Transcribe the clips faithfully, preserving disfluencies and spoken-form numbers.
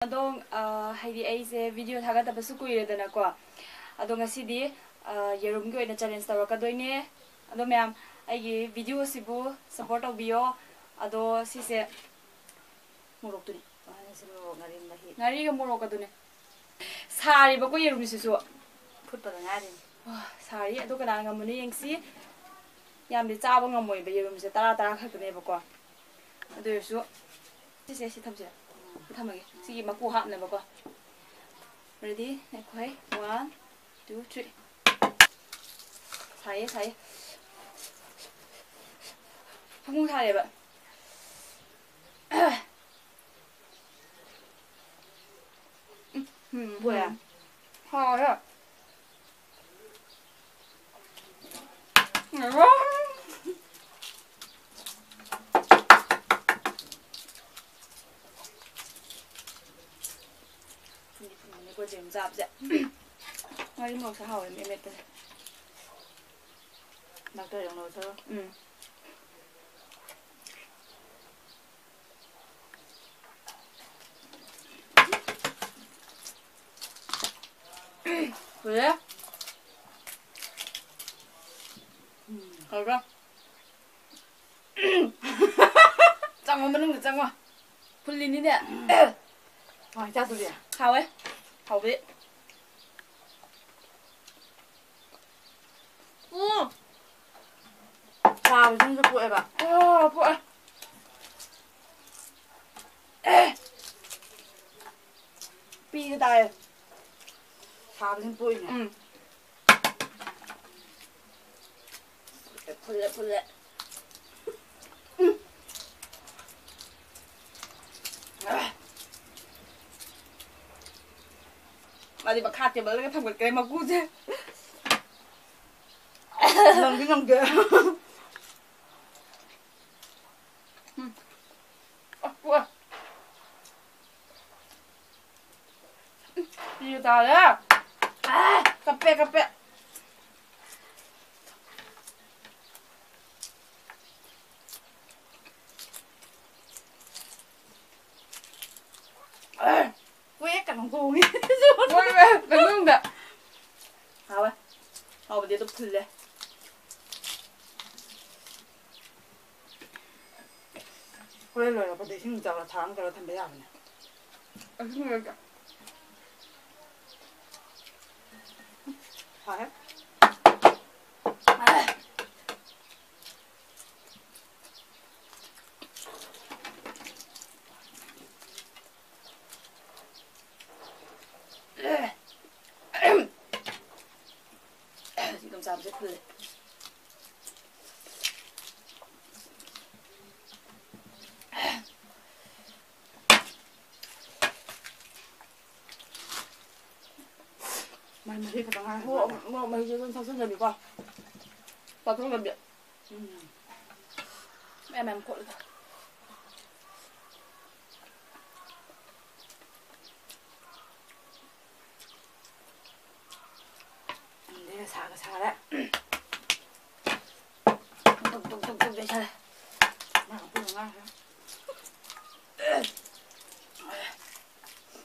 ꯑꯗꯣ, ꯑ, ꯍꯥꯏꯗꯤ ꯑꯩꯁꯦ video ꯊꯥꯒꯠꯇꯕꯁꯨ ꯀꯨꯏꯔꯦꯗꯅꯀꯣ꯫ ꯑꯗꯣ ꯉꯁꯤꯗꯤ, ꯑ, ꯌꯦꯔꯨꯝꯒꯤ ꯑꯣꯏꯅ challenge ꯇꯧꯔꯛꯀꯗꯣꯏꯅꯦ꯫ ꯑꯗꯣ ꯃꯌꯥꯝ, ꯑꯩꯒꯤ video ꯁꯤꯕꯨ support ꯇꯧꯕꯤꯌꯣ꯫ ꯑꯗꯣ ꯁꯤꯁꯦ ꯃꯣꯔꯣꯛꯇꯨꯅꯤ꯫ ꯃꯥꯅꯦ, ꯁꯤ ꯃꯣꯔꯣꯛ ꯉꯥꯔꯤ ꯃꯍꯤ꯫ ꯉꯥꯔꯤꯒ ꯃꯣꯔꯣꯛꯀꯗꯨꯅꯦ꯫ ꯁꯥꯔꯤꯕꯀꯣ ꯌꯦꯔꯨꯝꯁꯤꯁꯨ꯫ ꯐꯨꯠꯄꯗ ꯉꯥꯏꯔꯤꯅꯤ꯫ ꯑ, ꯁꯥꯔꯤ꯫ ꯑꯗꯣ ꯀꯅꯥ ꯉꯝꯃꯅꯤ ꯌꯦꯡꯁꯤ꯫ ꯌꯥꯝꯗꯤ ꯆꯥꯕ ꯉꯝꯃꯣꯏꯕ, ꯌꯦꯔꯨꯝꯁꯦ ꯇꯔꯥ ꯇꯔꯥ ꯈꯛꯇꯅꯦꯕꯀꯣ꯫ ꯑꯗꯨ ꯑꯣꯏꯔꯁꯨ ꯁꯤꯁꯦ ꯁꯤ ꯊꯝꯁꯦ꯫ ꯁꯤ ꯊꯝꯃꯒꯦ꯫ ꯁꯤꯒꯤ ꯃꯀꯨ ꯍꯥꯞꯅꯕꯀꯣ꯫ Ready? ꯉꯥꯏꯈꯣꯍꯦ꯫ One, two, three꯫ ꯁꯥꯏꯌꯦ, ꯁꯥꯏꯌꯦ꯫ ꯐꯃꯨꯡ ꯁꯥꯔꯦꯕ꯫ ꯎꯝ, ꯎꯝ, ꯕꯣꯌꯥ꯫ ꯎꯝ꯫ ꯍꯥꯎꯋꯦ꯫ ꯊꯨꯝꯗꯤ ꯊꯨꯝꯕꯅꯤꯀꯣ ꯆꯦ ꯆꯥꯕꯁꯦ꯫ ꯉꯥꯔꯤ ꯃꯣꯔꯣꯛꯁꯦ ꯍꯥꯎꯋꯦ ꯃꯦꯠ ꯃꯦꯠꯄꯁꯦ꯫ ꯗꯥꯛꯇꯔ ꯌꯧꯅꯕ ꯆꯠꯂꯣ꯫ ꯎꯝ꯫ ꯂꯣꯏꯔꯦ꯫ ꯍꯥꯎꯕ꯭ꯔꯥ? ꯆꯪꯉꯣ, ꯃꯅꯨꯡꯗ ꯆꯪꯉꯣ꯫ ꯐꯨꯜꯂꯤꯅꯤꯅꯦ꯫ ꯍꯣꯏ, ꯆꯥꯗꯣꯔꯤ꯫ ꯍꯥꯎꯋꯦ꯫ ꯍꯥꯎꯕꯤ꯫ ꯎꯝ꯫ ꯁꯥꯕꯁꯤꯅꯁꯨ ꯄꯣꯛꯑꯦꯕ꯫ ꯑꯥ, ꯄꯣꯛꯑꯦ꯫ ꯄꯤꯒꯦ ꯇꯥꯏꯌꯦ꯫ ꯁꯥꯕꯁꯤꯅ ꯄꯣꯛꯏꯅꯦ꯫ ꯎꯝ꯫ ꯐꯨꯜꯂꯦ, ꯐꯨꯜꯂꯦ꯫ ꯎꯝ꯫ ꯑꯥ꯫ ꯃꯥꯗꯤ ꯃꯈꯥ ꯇꯦꯕꯜꯗꯒ ꯊꯥꯡꯒꯠꯈ꯭ꯔꯦ ꯃꯀꯨꯁꯦ꯫ ꯅꯪꯗꯤ ꯅꯪꯗꯦ꯫ ꯎꯝ꯫ ꯑ, ꯄꯣꯛꯑꯦ꯫ ꯄꯤꯒꯦ ꯇꯥꯔꯦ꯫ ꯑ, ꯀꯞꯄꯦ, ꯀꯞꯄꯦ꯫ ꯀ꯭ꯋꯦꯛ ꯀꯅꯣ ꯈꯣꯡꯉꯦ꯫ ꯃꯣꯏ ꯃꯅꯨꯡꯗ꯫ ꯍꯥꯎꯋꯦ꯫ ꯍꯥꯎꯕꯗꯤ ꯑꯗꯨ ꯐꯨꯜꯂꯦ꯫ ꯍꯣꯔꯦꯟ ꯂꯣꯏꯔꯛꯄꯗ ꯏꯁꯤꯡ ꯆꯥꯎꯔ ꯊꯥ ꯑꯃ ꯇꯧꯔ ꯊꯝꯕ ꯌꯥꯕꯅꯦ꯫ ꯑꯁꯤꯡ ꯂꯩꯇꯦ꯫ ꯐꯔꯦ꯫ ꯁꯤ ꯑꯗꯨꯝ ꯆꯥꯕꯁꯦ ꯐꯨꯜꯂꯦ꯫ ꯃꯥꯏ ꯃꯍꯤ ꯈꯛꯇ ꯉꯥꯏꯔꯦ꯫ ꯃꯣꯔꯣꯛ, ꯃꯣꯔꯣꯛ ꯃꯍꯤꯁꯦ ꯑꯗꯨꯝ ꯊꯥꯛꯆꯟꯗꯕꯤꯀꯣ꯫ ꯄꯥꯊꯣꯛꯇꯕꯤ꯫ ꯎꯝ꯫ ꯃꯌꯥꯝ ꯃꯌꯥꯝ ꯀꯣꯠꯂꯒ꯫ ꯑꯗꯩ ꯁꯥꯒ ꯁꯥꯔꯦ꯫ ꯗꯨꯛ ꯗꯨꯛ ꯗꯨꯛ ꯗꯨꯛ ꯌꯩꯁꯜꯂꯦ꯫ ꯃꯥ ꯑꯄꯨꯟꯕ ꯉꯥꯡꯈ꯭ꯔꯦ꯫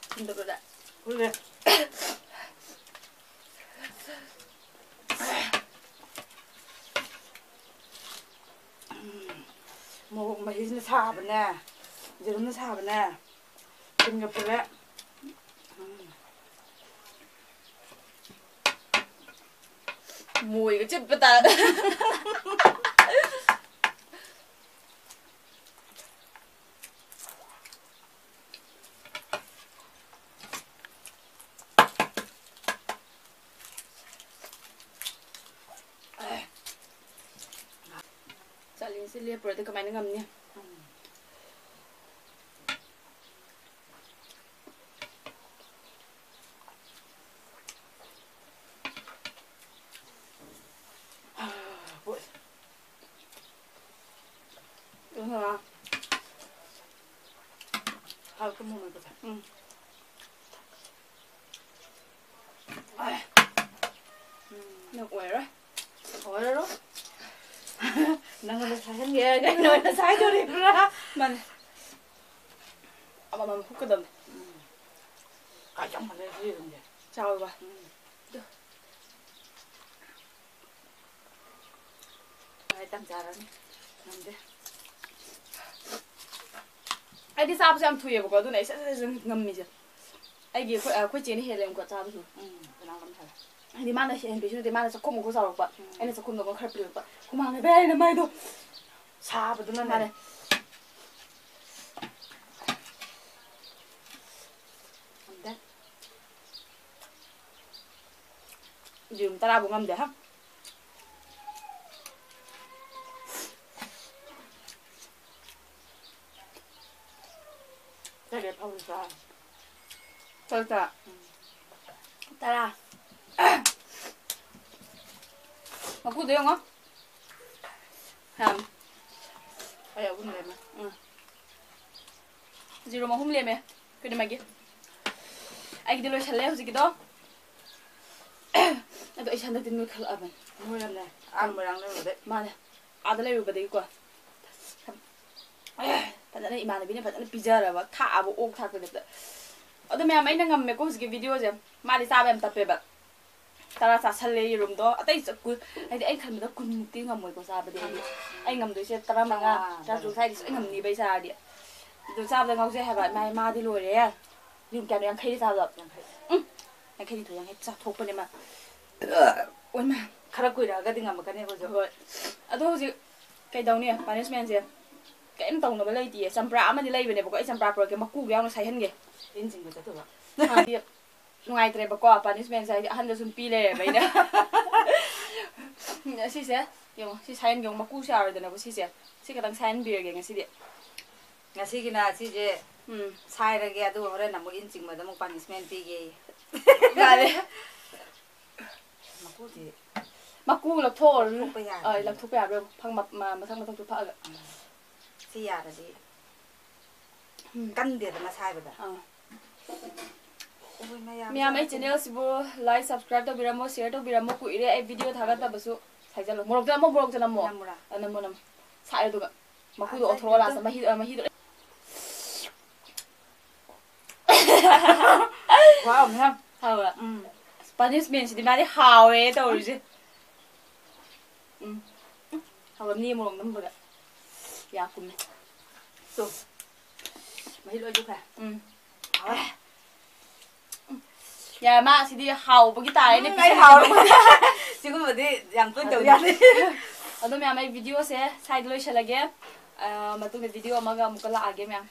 ꯊꯨꯝꯗꯕ꯭ꯔꯣ ꯗꯥ? ꯍꯣꯏꯅꯦ꯫ ꯎꯝ, ꯃꯣꯔꯣꯛ ꯃꯍꯤꯁꯤꯅ ꯁꯥꯕꯅꯦ, ꯌꯦꯔꯨꯝꯅ ꯁꯥꯕꯅꯦ, ꯊꯨꯝꯒ ꯐꯨꯜꯂꯦ꯫ ꯎꯝ꯫ ꯃꯣꯏꯒ ꯆꯤꯠꯄ ꯇꯥꯔꯦ꯫ ꯆꯥꯂꯦꯟꯖꯁꯦ ꯂꯦꯞꯄꯨꯔꯗꯤ ꯀꯃꯥꯏꯅ ꯉꯝꯅꯤ? ꯎꯝ꯫ ꯅꯪ ꯑꯣꯏꯔꯔꯣꯏ꯫ ꯑꯣꯏꯔꯔꯣꯏ꯫ ꯅꯪꯉꯣꯟꯗ ꯁꯥꯏꯍꯟꯒꯦ ꯍꯥꯏꯔꯒ ꯑꯩꯅ ꯑꯣꯏꯅ ꯁꯥꯏꯗꯣꯔꯤꯕ꯭ꯔꯥ? ꯃꯥꯅꯦ꯫ ꯑꯃꯃꯝ ꯍꯨꯛꯀꯗꯕꯅꯦ꯫ ꯎꯝ꯫ ꯆꯥꯎꯃꯜꯂꯦ ꯌꯦꯔꯨꯝꯁꯦ꯫ ꯆꯥꯎꯔꯕ? ꯎꯝ꯫ ꯑꯗꯨ꯫ ꯍꯥꯏ ꯇꯟ ꯆꯥꯔꯅꯤ꯫ ꯉꯝꯗꯦ꯫ ꯑꯩꯗꯤ ꯆꯥꯕꯁꯦ ꯌꯥꯝ ꯊꯨꯏꯑꯕꯀꯣ, ꯑꯗꯨꯅ ꯑꯩ ꯁꯠ ꯁꯠ ꯁꯠ ꯉꯝꯃꯤꯁꯦ꯫ ꯑꯩꯒꯤ ꯑꯩꯈꯣꯏ, ꯑꯩꯈꯣꯏ ꯆꯦꯅ ꯍꯦꯜꯂꯦꯕꯀꯣ ꯆꯥꯕꯁꯨ꯫ ꯎꯝ, ꯀꯅꯥ ꯀꯅꯥ ꯍꯦꯜꯂꯦ? ꯍꯥꯏꯗꯤ ꯃꯥꯅ ꯍꯦꯟꯕꯁꯨ ꯅꯠꯇꯦ, ꯃꯥꯅ ꯆꯥꯛꯈꯨꯝ ꯑꯃꯨꯛ ꯆꯥꯎꯔꯛꯄ, ꯎꯝ꯫ ꯑꯩꯅ ꯆꯥꯛꯈꯨꯝꯗꯣ ꯑꯃꯨꯛ ꯈꯔ ꯄꯤꯔꯛꯄ꯫ ꯍꯨꯃꯥꯡꯅ ꯕꯦꯔꯥꯏꯅ ꯃꯥꯏꯗꯣ꯫ ꯁꯥꯕꯗꯨꯅꯅꯦ꯫ ꯃꯥꯅꯦ꯫ ꯉꯝꯗꯦ꯫ ꯌꯦꯔꯨꯝ ꯇꯔꯥꯕꯨ ꯉꯝꯗꯦ, ꯍꯥ? ꯇꯔꯦꯠ ꯐꯥꯎꯗꯤ ꯆꯥꯔꯦ꯫ ꯇꯔꯨꯛꯇ? ꯎꯝ꯫ ꯇꯔꯥ꯫ ꯃꯀꯨꯗꯣ ꯌꯦꯡꯉꯣ꯫ ꯌꯥꯝ꯫ ꯑꯩ ꯑꯍꯨꯝ ꯂꯩꯔꯝꯃꯦ꯫ ꯎꯝ꯫ ꯌꯦꯔꯨꯝ ꯑꯍꯨꯝ ꯂꯦꯝꯃꯦ꯫ ꯀꯩꯅꯣ ꯃꯥꯒꯤ꯫ ꯑꯩꯒꯤꯗꯤ ꯂꯣꯏꯁꯜꯂꯦ ꯍꯧꯖꯤꯛꯀꯤꯗꯣ꯫ ꯑꯗꯣ ꯑꯩꯁꯦ ꯍꯟꯗꯛꯇꯤ ꯅꯣꯏꯈꯠꯂꯛꯑꯕꯅꯤ꯫ ꯅꯣꯏꯔꯝꯅꯦ꯫ ꯑꯥ ꯃꯣꯏꯔꯥꯡ ꯂꯩꯔꯨꯕꯗꯩ꯫ ꯃꯥꯅꯦ꯫ ꯑꯥꯗ ꯂꯩꯔꯨꯕꯗꯒꯤꯀꯣ꯫ ꯐꯖꯅ ꯏꯃꯥꯟꯅꯕꯤꯅ ꯐꯖꯅ ꯄꯤꯖꯔꯕ, ꯊꯥꯛꯑꯕ, ꯑꯣꯛ ꯊꯥꯛꯄꯗ꯫ ꯑꯗꯣ ꯃꯌꯥꯝ ꯑꯩꯅ ꯉꯝꯃꯦꯀꯣ ꯍꯧꯖꯤꯛꯀꯤ ꯚꯤꯗꯤꯑꯣꯁꯦ꯫ ꯃꯥꯗꯤ ꯆꯥꯕ ꯌꯥꯝ ꯇꯞꯄꯦꯕ꯫ ꯇꯔꯥ ꯆꯥꯁꯜꯂꯦ ꯌꯦꯔꯨꯝꯗꯣ꯫ ꯑꯇꯩ ꯆ-, ꯀꯨ-, ꯍꯥꯏꯗꯤ ꯑꯩ ꯈꯟꯕꯗ ꯀꯨꯟꯃꯨꯛꯇꯤ ꯉꯝꯃꯣꯏꯀꯣ ꯆꯥꯕꯗꯤ ꯑꯩꯗꯤ꯫ ꯑꯩ ꯉꯝꯗꯣꯏꯁꯦ ꯇꯔꯥꯃꯉꯥ, ꯇꯔꯥ꯫ ꯇꯔꯥꯇꯔꯨꯛ ꯁ꯭ꯋꯥꯏꯗꯤ ꯁꯣꯏ ꯉꯝꯅꯤꯕ ꯑꯩ ꯆꯥꯔꯗꯤ꯫ ꯑꯗꯨ ꯆꯥꯕꯗ ꯉꯥꯎꯖꯩ ꯍꯥꯏꯕ꯫ ꯏꯃꯥ, ꯃꯥꯗꯤ ꯂꯣꯏꯔꯦ꯫ ꯌꯦꯔꯨꯝ ꯀꯌꯥꯅꯣ? ꯌꯥꯡꯈꯩꯗꯤ ꯆꯥꯕ꯫ ꯌꯥꯡꯈꯩ꯫ ꯎꯝ꯫ ꯌꯥꯡꯈꯩꯅꯤꯊꯣꯏ, ꯌꯥꯡꯈꯩ ꯆꯥꯊꯣꯛꯄꯅꯦ ꯃꯥ꯫ ꯑꯣꯏꯃꯥ꯫ ꯈꯔ ꯀꯨꯏꯔꯛꯑꯒꯗꯤ ꯉꯝꯃꯛꯀꯅꯤ ꯑꯩꯈꯣꯏꯁꯨ꯫ ꯍꯣꯏ꯫ ꯑꯗꯣ ꯍꯧꯖꯤꯛ ꯀꯩꯗꯧꯅꯤ? ꯄꯅꯤꯁꯃꯦꯟꯁꯦ ꯀꯩꯝ ꯇꯧꯅꯕ ꯂꯩꯇꯤꯌꯦ꯫ ꯆꯝꯄ꯭ꯔꯥ ꯑꯃꯗꯤ ꯂꯩꯕꯅꯦꯕꯀꯣ, ꯑꯩ ꯆꯝꯄ꯭ꯔꯥ ꯄꯨꯔꯛꯀꯦ, ꯃꯀꯨꯒ ꯌꯥꯎꯅ ꯁꯥꯏꯍꯟꯒꯦ꯫ ꯏꯟ ꯆꯤꯡꯕ ꯆꯠꯇꯧꯕ꯫ ꯃꯥꯗꯤ ꯅꯨꯡꯉꯥꯏꯇ꯭ꯔꯦꯕꯀꯣ, ꯄꯅꯤꯁꯃꯦꯟꯁꯦ ꯍꯥꯏꯗꯤ ꯑꯍꯟꯗ ꯁꯨꯝ ꯄꯤ ꯂꯩꯔꯦꯕ ꯑꯩꯅ꯫ ꯁꯤꯁꯦ ꯌꯦꯡꯉꯣ, ꯁꯤ ꯁꯥꯏꯍꯟꯒꯦ ꯌꯦꯡꯉꯣ, ꯃꯀꯨꯁꯨ ꯌꯥꯎꯔꯦꯗꯅꯀꯣ ꯁꯤꯁꯦ꯫ ꯁꯤ ꯈꯛꯇꯪ ꯁꯥꯏꯍꯟꯕꯤꯔꯒꯦ ꯉꯁꯤꯗꯤ꯫ ꯉꯁꯤꯒꯤꯅ ꯁꯤꯁꯦ ꯎꯝ꯫ ꯁꯥꯏꯔꯒꯦ, ꯑꯗꯨꯒ ꯍꯣꯔꯦꯟ ꯑꯃꯨꯛ ꯏꯟ ꯆꯤꯡꯕꯗ ꯑꯃꯨꯛ ꯄꯅꯤꯁꯃꯦꯟ ꯄꯤꯒꯦꯌꯦ꯫ ꯃꯥꯅꯦ꯫ ꯃꯀꯨꯁꯤ ꯃꯀꯨ ꯂꯧꯊꯣꯛꯑꯣ꯫ ꯂꯧꯊꯣꯛꯄ ꯌꯥꯗꯦ꯫ ꯑ, ꯂꯧꯊꯣꯛꯄ ꯌꯥꯕ꯭ꯔꯥ? ꯐꯪ-, ꯃ-, ꯃ-, ꯃꯊꯪ ꯃꯊꯪꯁꯨ ꯐꯛꯑꯒ꯫ ꯎꯝ꯫ ꯁꯤ ꯌꯥꯔꯗꯤ ꯎꯝ꯫ ꯀꯟꯗꯦꯗꯅ ꯁꯥꯏꯕꯗ꯫ ꯑꯥ꯫ ꯑꯣꯏ, ꯃꯌꯥꯝ ꯃꯌꯥꯝ, ꯑꯩ ꯆꯥꯕ ꯆꯦꯅꯦꯜꯁꯤꯕꯨ ꯂꯥꯏꯛ, ꯁꯕꯁꯀ꯭ꯔꯥꯏꯕ ꯇꯧꯕꯤꯔꯝꯃꯣ, ꯁꯤꯌꯔ ꯇꯧꯕꯤꯔꯝꯃꯣ꯫ ꯀꯨꯏꯔꯦ ꯑꯩ ꯚꯤꯗꯤꯑꯣ ꯊꯥꯒꯠꯇꯕꯁꯨ꯫ ꯁꯥꯏꯖꯜꯂꯣ꯫ ꯃꯣꯔꯣꯛꯇ ꯅꯝꯃꯣ, ꯃꯣꯔꯣꯛꯇ ꯅꯝꯃꯣ꯫ ꯅꯝꯃꯨꯔꯥ? ꯑ, ꯅꯝꯃꯣ, ꯅꯝꯃꯣ꯫ ꯁꯥꯏ ꯑꯗꯨꯒ꯫ ꯃꯀꯨꯗꯣ ꯉꯁꯥꯏ ꯑꯣꯠꯊꯣꯔꯛꯑꯣ ꯂꯥꯁꯇ꯫ ꯃꯍꯤꯗꯣ, ꯑ, ꯃꯍꯤꯗꯣ꯫ ꯋꯥꯎ, ꯃꯌꯥꯝ꯫ ꯍꯥꯎꯕ꯭ꯔꯥ? ꯎꯝ꯫ ꯑꯁ, punishment ꯁꯤꯗꯤ ꯃꯥꯗꯤ ꯍꯥꯎꯋꯦ ꯇꯧꯔꯤꯁꯦ꯫ ꯎꯝ꯫ ꯍꯥꯎꯔꯝꯅꯤ ꯃꯣꯔꯣꯛ ꯅꯝꯕꯗ꯫ ꯌꯥ ꯀꯨꯝꯃꯦ꯫ ꯇꯨ꯫ ꯃꯍꯤ ꯂꯣꯏ ꯆꯨꯞꯈ꯭ꯔꯦ꯫ ꯎꯝ꯫ ꯍꯥꯎꯔꯦ꯫ ꯌꯥꯔꯦ, ꯃꯥ ꯁꯤꯗꯤ ꯍꯥꯎꯕꯒꯤ ꯇꯥꯔꯦꯅꯦ, ꯎꯝ, ꯑꯩ ꯄꯤꯁꯟꯕꯗꯣ꯫ ꯍꯥꯎꯔꯦ꯫ ꯁꯤꯒꯨꯝꯕꯗꯤ ꯌꯥꯝ ꯇꯣꯏꯅ ꯇꯧ ꯑꯗꯨꯅꯦ꯫ ꯌꯥꯗꯦ꯫ ꯑꯗꯣ ꯃꯌꯥꯝ, ꯑꯩ video ꯁꯦ ꯁ꯭ꯋꯥꯏꯗ ꯂꯣꯏꯁꯤꯜꯂꯒꯦ꯫ ꯑ, ꯃꯇꯨꯡꯗ video ꯑꯃꯒ ꯑꯃꯨꯛꯀ ꯂꯥꯛꯑꯒꯦ ꯃꯌꯥꯝ꯫